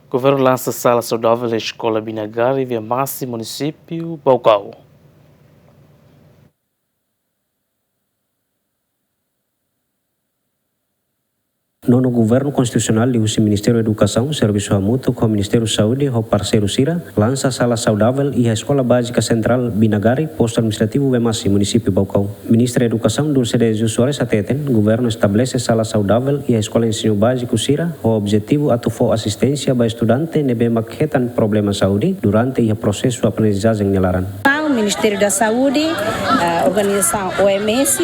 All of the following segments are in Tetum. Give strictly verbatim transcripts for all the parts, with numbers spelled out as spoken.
Governu lansa sala saudavel iha Eskola Binagari, Vemasi, Munisípiu Baucau. Nonu Governu Konstitusionál liuhusi Ministériu Edukasaun servisu hamutuk ho Ministériu Saúde ho parseiru sira lansa sala saudavel iha Eskola Bázika Sentrál Binagari, Postu Administrativu Vemasi, Munisípiu Baucau. Ministra Edukasaun Dulce de Jesus Soares hateten, governu estabelese sala saudavel iha eskola ensinu báziku sira ho objetivu atu fó asisténsia ba estudante ne'ebé mak hetan problema saúde durante iha prosesu aprendizajen nia laran. Ministériu da Saúde, ah, organizasaun O M S,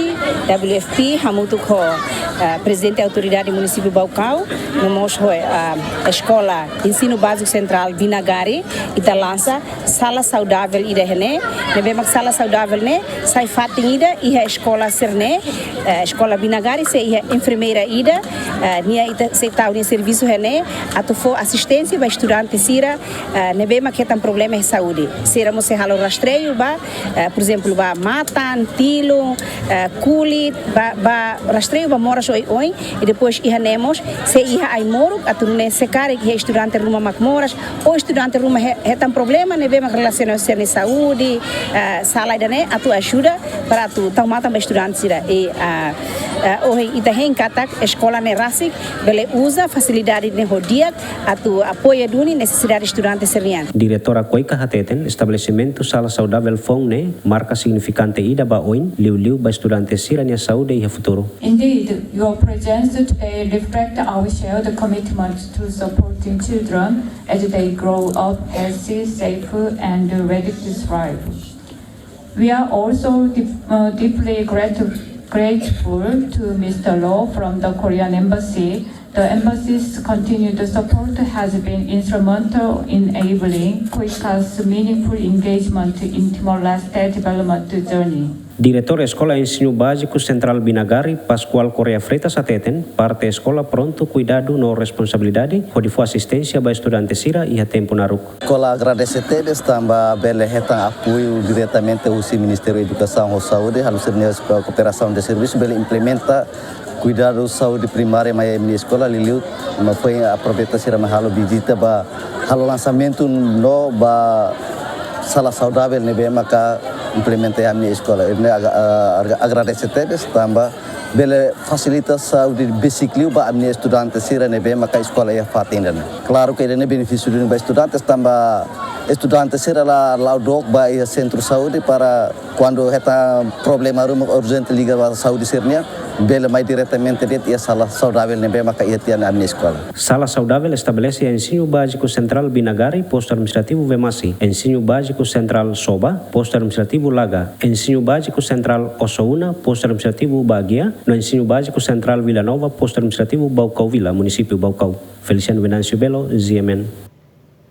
W F P, hamutuk ho, ah, Prezidente Autoridade Munisípiu Baucau, no mós ho, ah, Eskola Ensinu Báziku Sentrál Binagari, ita lansa sala saudavel ida iha ne'e, ne'ebé mak sala saudavel ne'e sai fatin ida iha eskola sira-ne'e, eh, Eskola Binagari sei iha enfermeira ida, eh, nia ita sei tau nia servisu iha ne'e, atu fó asisténsia ba estudante sira, eh, ne'ebé mak hetan problema iha saúde. Sira mós sei halo rastreiu ba, eh, por ezemplu, ba matan, tilun, eh, kulit, ba, ba rastreiu ba moras oioin, i depois iha ne'e mós sei iha ai-moruk, atu nune'e se karik iha estudante ruma mak moras, ou estudante ruma he-, hetan problema ne'ebé mak relasiona ho sira-nia saúde, eh, sala ida-ne'e atu ajuda para atu tau matan ba estudante sira. I, ah, ah, ohin ita hein katak eskola ne'e rasik bele uza fasilidade ne'e ho di'ak atu apoia duni nesesidade estudante sira-nian. Diretora Koika hateten, estabelesimentu sala saudavel foun ne'e marka signifikante ida ba oin, liuliu ba estudante sira-nia saúde iha futuru. Indeed, your presence today reflects our shared commitment to supporting children as they grow up healthy, safe, and ready to thrive. We are also deep-, uh, deeply grat-, grateful to Mister Law from the Korean Embassy. The embassy's continued support has been instrumental in enabling Koika's meaningful engagement in Timor-Leste's development journey. Diretór Eskola Ensinu Báziku Sentrál Binagari, Pascoal Correia Freitas hateten, parte eskola prontu kuidadu no responsabilidade hodi fó asisténsia ba estudante sira iha tempu naruk. Eskola agradese tebes tanba bele hetan apoiu diretamente husi Ministériu Edukasaun ho Saúde, halo sira-nia kooperasaun de servisu bele implementa kuidadu saúde primária mai imi-nia eskola, liuliu mak foin aproveita sira mai halo vizita ba halo lansamentu no ba sala saudavel ne'ebé maka implementa iha imi-nia eskola. Imi-nia aga-, a-, aga-, agradese tebes tanba bele fasilita saúde besik liu ba ami-nia estudante sira ne'ebé maka eskola iha fatin ida-ne'e. Klaru ke ida-ne'e benefísiu duni ba estudante tanba estudante sira la, la'o dook ba iha sentru saúde para kuandu hetan problema ruma urjente liga ba saúde sira-nian, bele mai diretamente de'it iha sala saudavel ne'ebé maka iha tiha ona ami-nia eskola. Sala saudavel estabelese iha Ensinu Báziku Sentrál Binagari, Postu Administrativu Vemasi, Ensinu Báziku Sentrál Soba, Postu Administrativu Laga, Ensinu Báziku Sentrál Osouna, Postu Administrativu Baguia, no Ensinu Báziku Sentrál Vila Nova, Postu Administrativu Baucau Vila, Munisípiu Baucau. Feliciano Venâncio Belo, G M N.